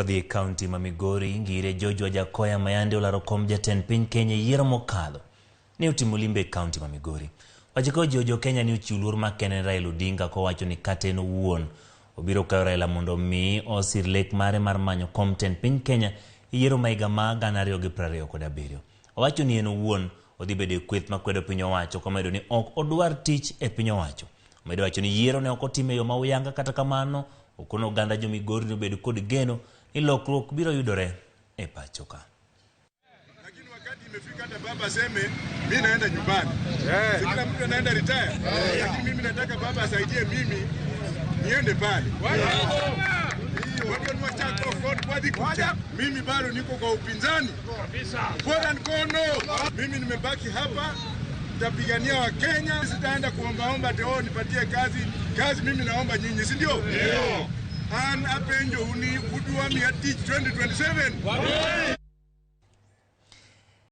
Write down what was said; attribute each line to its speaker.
Speaker 1: Wadhi e kaunti ma Migori, Ngire George Wajackoyah mayande olaro kom jatend piny Kenya e yiero mokalo ne otimo limbe e kaunti ma Migori. Wajackoyah ojiwo jo Kenya ni ochiw luor makende ne Raila Odinga kowacho ni kata en owuon obiro kayo Raila mondo mi osir lek mare mar manyo kom tend piny Kenya e yiero ma higa ma 2027. Owacho ni en owuon odhi bedo e kweth makwedo piny owacho komedo ni ok odwar tich e piny owacho. Omedo wacho ni yiero ne ok otim e yo ma uyanga kata kamano okono oganda jo Migori ni obed kod geno ni lokruok biro yudore e pacho ka.
Speaker 2: Lakini wakati imefika hata baba aseme mimi naenda nyumbani. Si kila mtu anaenda retire. Lakini mimi nataka baba asaidie mimi niende pale. Watu ni wachako kwadhi kucha. Mimi bado niko kwa upinzani. Bora nkono. Mimi nimebaki hapa nitapigania Wakenya, sitaenda kuombaomba ati oh, nipatie kazi. Kazi mimi naomba nyinyi, si ndio? An apenjo uni udwa miya tich 2027.